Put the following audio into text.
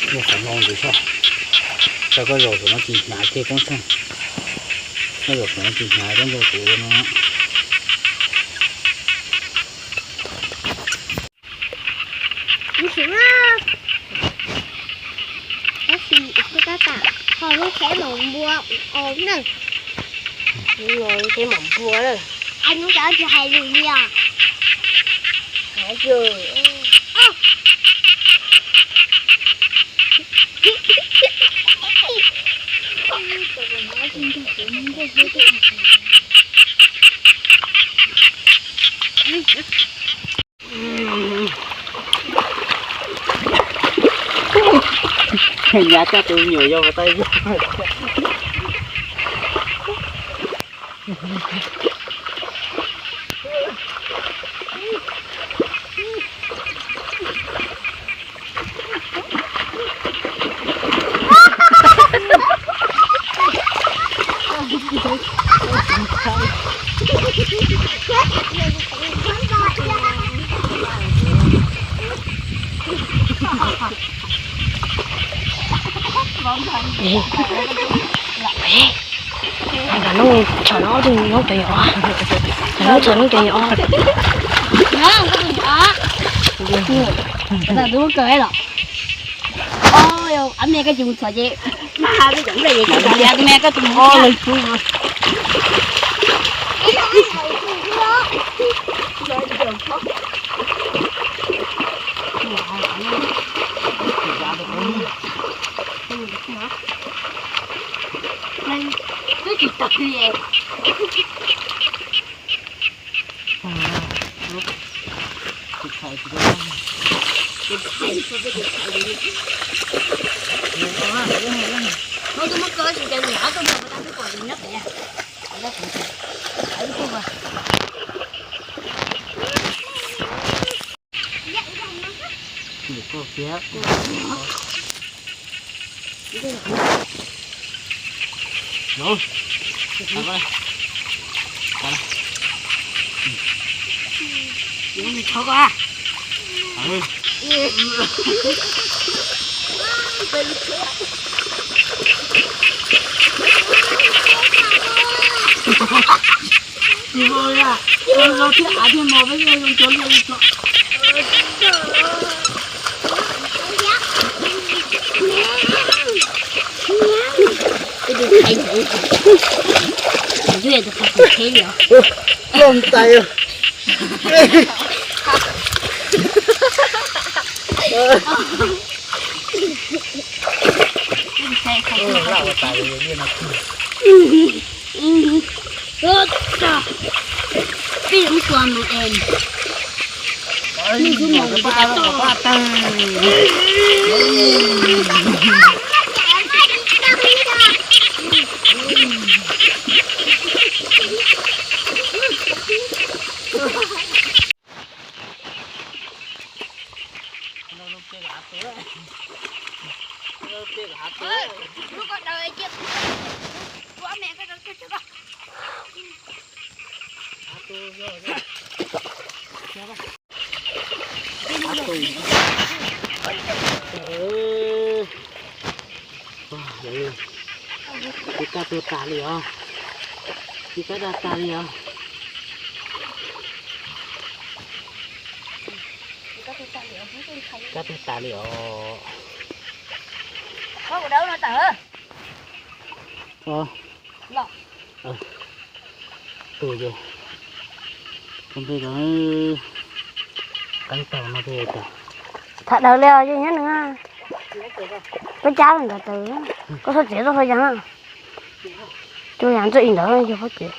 Yog qhov no ntxiv xwb, tau koj zaum saum no tsis hnav kiag Koob Xeej. Koj zaum saum no tsis hnav koj nco kuv no. Tab sis, tab sis kuv tab tom kho lub tsheb maum npua os na. Lub tsheb maum npua na. Ai, hnub cov tsis hais lus li os. Hais yus. Nyab coj tus me nyuam yau puas tau yog. Ntawm no txhom no ob tug noob cov yom. Ntawm no txhom noob cov yom. Ntawm no kawg los. Ab me koj tsis mus txhom ces, ab me koj tsis mus txhom li, ab me koj tsis mus. Twb tsis tawm li. Hnub twb muab koj tsis ncaws nws ob tug ntawd puas tau twb pom nws nyob pem. Tsis vau li, zoo thiab av thiaj mos peb thiaj zoo cov liaj li ko. Ais ntawd, tus qhov tseem tsheb li os. Loj tais. Peb yuav mus tua mas es, nej tus mos ua tau. Tsis kab tuag tas li os. Tsis kab da tas li os. Kab tuag tas li os. Tus yog koj npe cov qeeb taug no peb tham daws li os, yeej nyob nws. Koj cab ntawd tawm, koj txhob txiav tuaj txhob yees. Cua yas ntxawj ib ntawd yog pob ces.